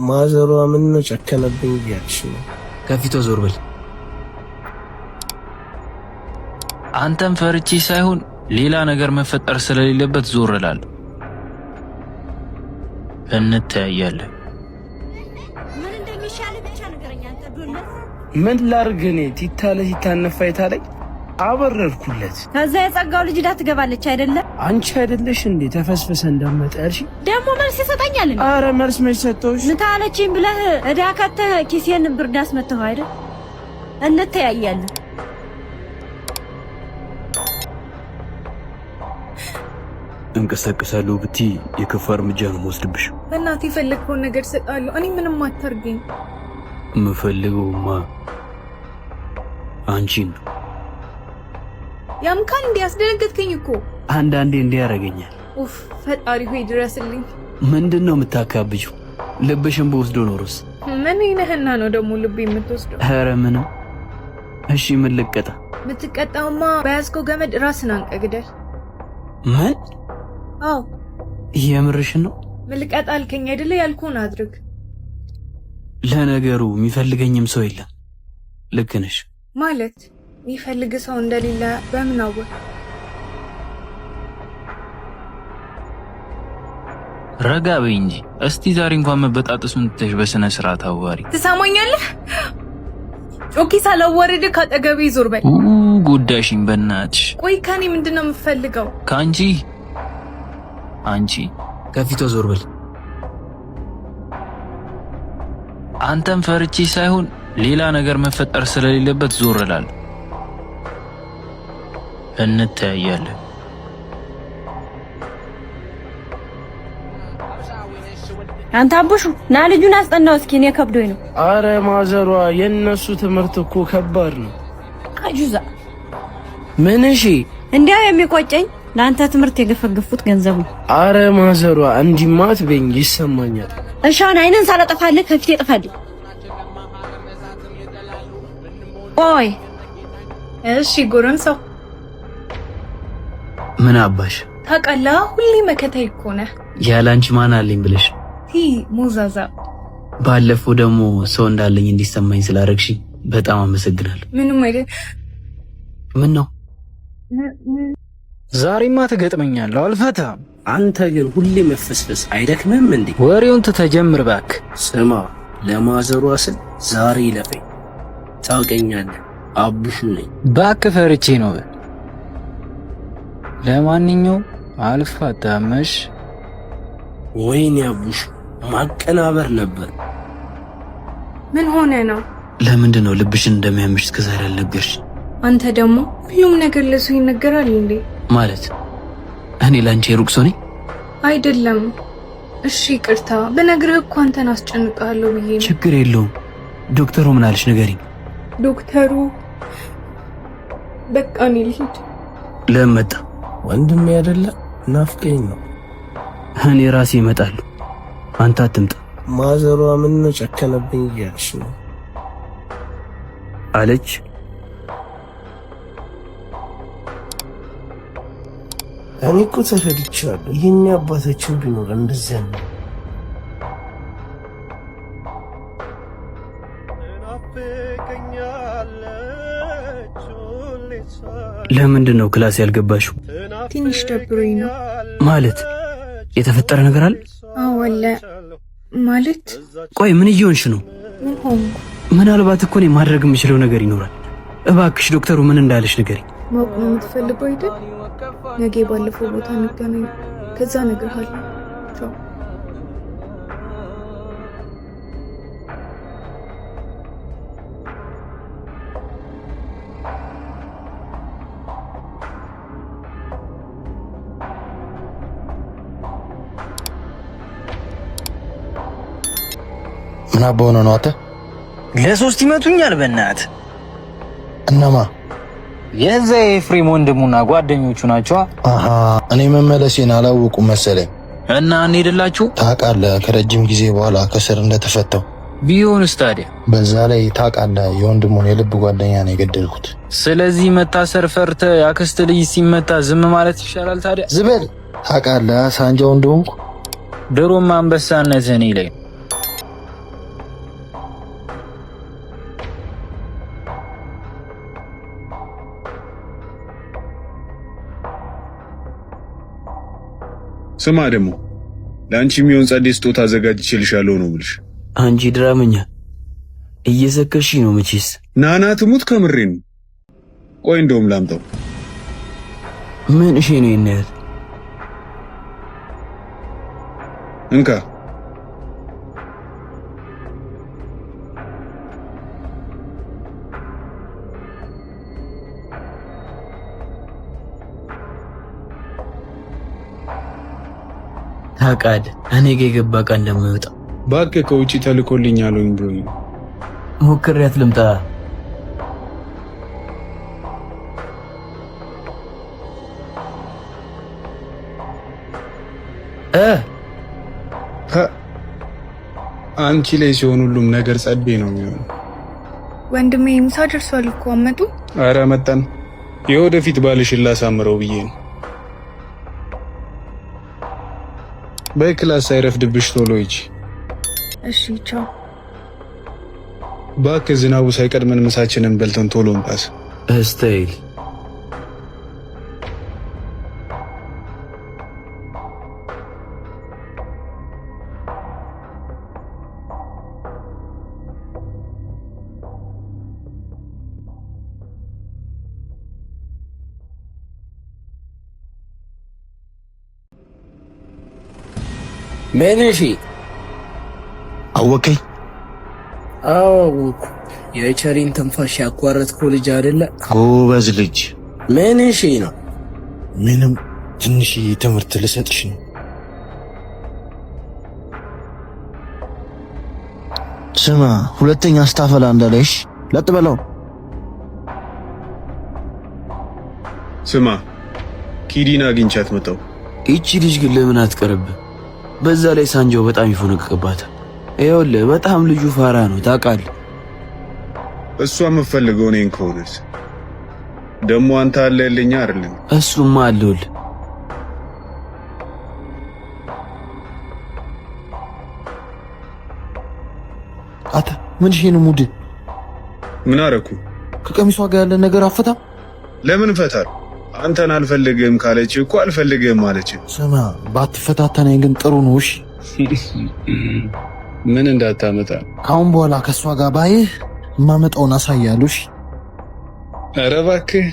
ማዘሯ ምን ነው ጨከነብኝ እያልሽ ነው? ከፊቷ ዞር በል። አንተን ፈርቼ ሳይሆን ሌላ ነገር መፈጠር ስለሌለበት ዞር እላለሁ። እንተያያለን። ምን እንደሚሻል ብቻ ንገረኝ። አንተ ዱለት ምን ላርግ እኔ ቲታ ለቲታ እንፋይታ ላይ አበረርኩለት። ከዛ የጸጋው ልጅ ዳ ትገባለች አይደለም? አንቺ አይደለሽ እንዴ ተፈስፈሰ እንዳመጣ ያልሽ? ደግሞ መልስ ይሰጠኛል እንዴ? አረ መልስ መች ሰጠሁሽ? ምታ አለችኝ ብለህ እዳ ከተህ ኪሴን ብርድ አስመተኸው አይደል? እንተያያለን። እንቀሳቀሳለሁ ብቲ የከፋ እርምጃ ነው የምወስድብሽ። በእናትህ የፈለግከውን ነገር እሰጥሃለሁ። እኔ ምንም አታርገኝ። የምፈልገውማ አንቺን ነው። ያምካል እንዴ? አስደነገጥከኝ እኮ። አንዳንዴ እንዲህ ያደርገኛል። ኡፍ ፈጣሪ ሆይ ድረስልኝ። ምንድን ነው የምታካብጂው? ልብሽን በወስዶ ኖሮስ? ምን ይነህና ነው ደግሞ ልብ የምትወስደው? ኧረ ምንም። እሺ ምን ልቀጣ? የምትቀጣውማ በያዝከው ገመድ ራስን አንቀግደል። ምን? አዎ የምርሽን ነው? ምን ልቀጣ አልከኝ አይደለ? ያልኩህን አድርግ። ለነገሩ የሚፈልገኝም ሰው የለም። ልክ ነሽ። ማለት የሚፈልግ ሰው እንደሌለ በምን አወቅ? ረጋ በይ እንጂ እስቲ ዛሬ እንኳን መበጣጠሱን ትተሽ በስነ ስርዓት አዋሪ። ትሰማኛለህ? ጮኬ ሳላዋርድ ካጠገቤ ዞር በል። ጎዳሽኝ በእናትሽ። ቆይ ከኔ ምንድን ነው የምፈልገው? ከአንቺ አንቺ ከፊቷ ዞር በል። አንተን ፈርቼ ሳይሆን ሌላ ነገር መፈጠር ስለሌለበት ዞር እላለሁ። እንተያያለን። አንተ አቡሹ ና ልጁን አስጠናው እስኪ፣ እኔ ከብዶኝ ነው። አረ ማዘሯ የእነሱ ትምህርት እኮ ከባድ ነው። አጁዛ ምን? እሺ እንዲያው የሚቆጨኝ ለአንተ ትምህርት የገፈገፉት ገንዘብ ነው። አረ ማዘሯ እንዲማ አትበይኝ፣ ይሰማኛል። እሺ አሁን አይንን ሳላጠፋልህ ከፊቴ ጥፋልኝ። ቆይ እሺ ጎረምሳው ምን አባሽ ታውቃለህ፣ ሁሌ መከታይ እኮ ነህ። ያለ አንቺ ማን አለኝ ብለሽ ቲ ሙዛዛ። ባለፈው ደግሞ ሰው እንዳለኝ እንዲሰማኝ ስላደረግሽኝ በጣም አመሰግናለሁ። ምንም አይደል። ምን ነው ዛሬማ ትገጥመኛለህ፣ አልፈታም። አንተ ግን ሁሌ መፈስፈስ አይደክምም እንዴ? ወሬውን ትተህ ጀምር እባክህ። ስማ ለማዘሯ ስል ዛሬ ይለፈኝ። ታውቀኛለህ፣ አቡሹ ነኝ። እባክህ ፈርቼ ነው። ለማንኛውም አልፋታም። እሺ? ወይኔ አቡሹ ማቀናበር ነበር። ምን ሆነ ነው? ለምንድን ነው ልብሽን እንደሚያምሽ እስከዛሬ ያልነገርሽ? አንተ ደግሞ ሁሉም ነገር ለሰው ይነገራል እንዴ? ማለት እኔ ለአንቺ የሩቅ ሰው ነኝ? አይደለም። እሺ ይቅርታ፣ ብነግርህ እኮ አንተን አስጨንቅሃለሁ ብዬ ነው። ችግር የለውም። ዶክተሩ ምን አለሽ ንገሪኝ። ዶክተሩ በቃ እኔ ልሂድ። ለምን መጣ? ወንድሜ አይደለ ናፍቀኝ ነው። እኔ ራሴ እመጣለሁ፣ አንተ አትምጣ ማዘሯ ምን ነው ጨከነብኝ እያልሽ ነው? አለች። እኔ እኮ ተረድቻለሁ። ይህን አባታችን ቢኖር እንደዚያ ነው። ለምንድን ነው class ያልገባሽው? ትንሽ ደብሮኝ ነው። ማለት የተፈጠረ ነገር አለ? አዎ አለ። ማለት ቆይ ምን እየሆንሽ ነው? ምን ሆንኩ? ምናልባት እኮ እኔ ማድረግ የምችለው ነገር ይኖራል። እባክሽ ዶክተሩ ምን እንዳለሽ ንገሪኝ። ማወቅ ነው የምትፈልገው አይደል? ነገ ባለፈው ቦታ እንገናኝ፣ ከዛ እነግርሃለሁ። ቻው። ምን አባ ሆነ ነው አንተ? ለሶስት ይመቱኛል። በእናትህ እነማ? የዛ የኤፍሬም ወንድሙና ጓደኞቹ ናቸው። አሃ እኔ መመለሴን አላወቁም መሰለኝ። እና እንሄድላችሁ። ታውቃለህ፣ ከረጅም ጊዜ በኋላ ከስር እንደተፈታው ቢሆንስ ታዲያ? በዛ ላይ ታውቃለህ፣ የወንድሙን የልብ ጓደኛ ነው የገደልኩት። ስለዚህ መታሰር ፈርተህ የአክስት ልጅ ሲመታ ዝም ማለት ይሻላል ታዲያ። ዝበል ታውቃለህ፣ ሳንጃው እንደሆንኩ ድሮም አንበሳነት እኔ ላይ ስማ ደግሞ ለአንቺ የሚሆን ጸዴ ስጦታ አዘጋጅቼልሻለሁ ነው የምልሽ። አንቺ ድራመኛ እየሰከርሽ ነው መቼስ። ናና ትሙት ከምሬ ነው። ቆይ እንደውም ላምጣው። ምን እሺ ነው ይናያል? እንካ ታውቃለህ፣ እኔ ጋ የገባ ዕቃ እንደማይወጣ። እባክህ ከውጭ ተልኮልኛል ብሎኝ ሞክሬያት ልምጣ። አንቺ ላይ ሲሆን ሁሉም ነገር ጸዴ ነው የሚሆነው። ወንድሜ ምሳ ደርሷል እኮ አመጡ። አረ መጣን። የወደፊት ባልሽን ላሳምረው ብዬ ነው። በይ class ሳይረፍድብሽ ቶሎ ሂጂ። እሺ ቻው። እባክህ ዝናቡ ሳይቀድመን ምሳችንን በልተን ቶሎ እንጣስ። Style ምን? እሺ አወከኝ? አዎ አወኩ። የቸሪን ትንፋሽ ያቋረጥከው ልጅ አይደለ? ጎበዝ ልጅ። ምን? እሺ ነው። ምንም፣ ትንሽ ትምህርት ልሰጥሽ ነው። ስማ፣ ሁለተኛ ስታፈላ እንዳለሽ ለጥ በለው። ስማ፣ ኪዲን አግኝቻት መጣሁ። ይቺ ልጅ ግን ለምን አትቀርብ? በዛ ላይ ሳንጃው በጣም ይፎነቅቅባታል። ይኸውልህ በጣም ልጁ ፋራ ነው ታውቃለህ። እሷ የምትፈልገው እኔን ከሆነስ ደግሞ አንተ አለልኛ አይደለም? እሱማ አለሁልህ። አተ ምን ሺህ ነው ሙድ? ምን አረኩ? ከቀሚሷ ጋር ያለ ነገር አፈታም። ለምን ፈታል? አንተን አልፈልግህም ካለች እኮ አልፈልግህም አለች። ስማ፣ ባትፈታተነኝ ግን ጥሩ ነው። እሺ ምን እንዳታመጣ። ከአሁን በኋላ ከእሷ ጋር ባይህ የማመጣውን አሳያለሁ። እሺ ኧረ እባክህ፣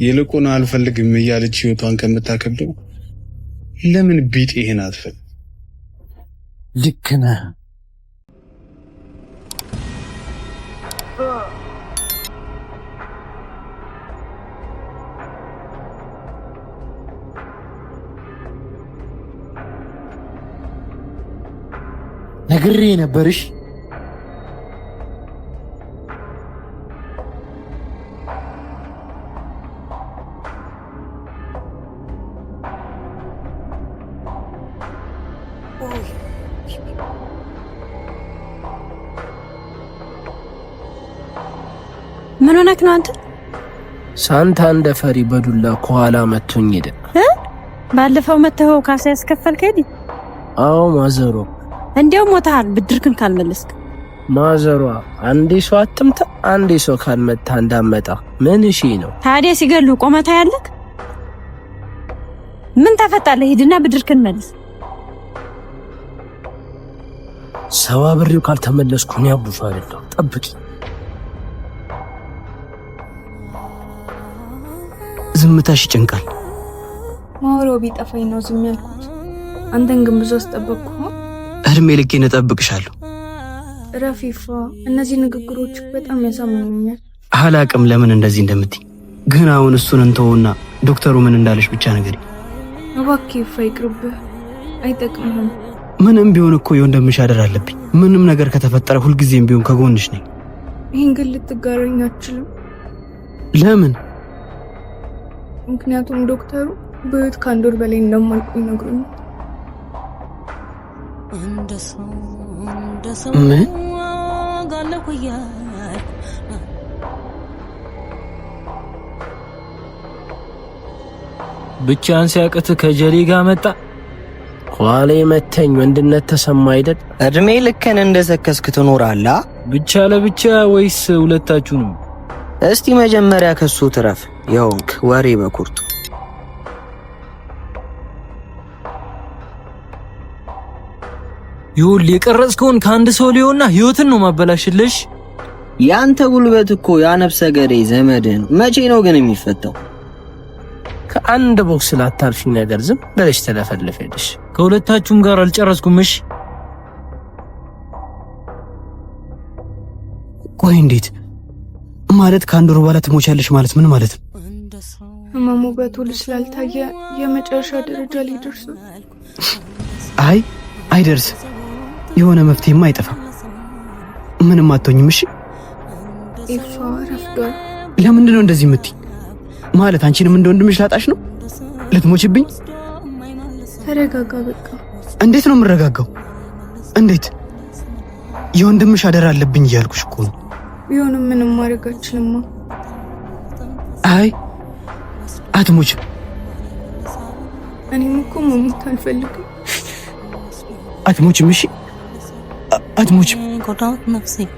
ይልቁን አልፈልግም እያለች ህይወቷን ከምታከብደው ለምን ቢጤህን አትፈልግ? ልክ ነህ። ነግሬ ነበርሽ። ምን ሆነክ ነው አንተ? ሳንታ እንደ ፈሪ በዱላ ከኋላ መቶኝ ሄደ። ባለፈው መተኸው ካሳ ያስከፈልከኝ? አዎ ማዘሯ። እንዲያው ሞተሃል ብድርክን ካልመለስክ። ማዘሯ አንዴ ሰው አትምታ፣ አንዴ ሰው ካልመታ እንዳመጣ ምን እሺ ነው ታዲያ? ሲገሉ ቆመታ ያለክ ምን ታፈጣለህ? ሂድና ብድርክን መልስ። ሰባብሬው ካልተመለስኩ እኔ አቡሽ አይደለሁ። ጠብቂ። ዝምታሽ ይጨንቃል። ማውራው ቢጠፋኝ ነው ዝም ያልኩት። አንተን ግን ብዙ አስጠበቅኩ። እድሜ ልኬን እጠብቅሻለሁ። ረፊፋ፣ እነዚህ ንግግሮች በጣም ያሳምኑኛል። አላቅም ለምን እንደዚህ እንደምትይ፣ ግን አሁን እሱን እንተውና ዶክተሩ ምን እንዳለሽ ብቻ ንገሪኝ። እባክህ ይፋ፣ ይቅርብህ፣ አይጠቅምህም። ምንም ቢሆን እኮ የወንድምሽ አደራ አለብኝ። ምንም ነገር ከተፈጠረ ሁልጊዜም ቢሆን ከጎንሽ ነኝ። ይህን ግን ልትጋረኝ አትችልም። ለምን? ምክንያቱም ዶክተሩ በህይወት ከአንድ ወር በላይ እንደማልቆይ ነግሮኛል። ምን? ብቻህን ሲያቅት ከጀሌ ጋር መጣ። ከኋላ መተኝ ወንድነት ተሰማ አይደል? እድሜ ልክን እንደሰከስክ ትኖራለህ። ብቻ ለብቻ ወይስ ሁለታችሁንም? እስቲ መጀመሪያ ከሱ ትረፍ። የሆንክ ወሬ በኩርቱ። ይኸውልህ የቀረጽከውን ከአንድ ሰው ሊሆንና ህይወትን ነው ማበላሽልሽ። ያንተ ጉልበት እኮ ያነፍሰ ገዳይ ዘመድህ ነው። መቼ ነው ግን የሚፈታው? ከአንድ ቦክስ ላታልፊ ነገር ዝም ብለሽ ተለፈልፈልሽ። ከሁለታችሁም ጋር አልጨረስኩም። እሺ ቆይ እንዴት ማለት ከአንድ ወር በኋላ ትሞቻለሽ ማለት ምን ማለት ነው? ህመሙ በቶሎ ስላልታየ የመጨረሻ ደረጃ ላይ ደርሷል። አይ አይደርስም። የሆነ መፍትሄማ አይጠፋም። ምንም አትሆኝም። እሺ ኤፋ ረፍዷል። ለምንድን ነው እንደዚህ የምትይ? ማለት አንቺንም እንደ ወንድምሽ ላጣሽ ነው? ልትሞችብኝ? ተረጋጋ በቃ። እንዴት ነው የምረጋጋው? እንዴት? የወንድምሽ አደራ አለብኝ እያልኩሽ እኮ ነው። ቢሆንም ምንም ማድረግ አልችልማ። አይ አትሞችም። እኔም እኮ መሞት አልፈልግም። አትሞችም። እሺ አትሞችም። ነፍሴን።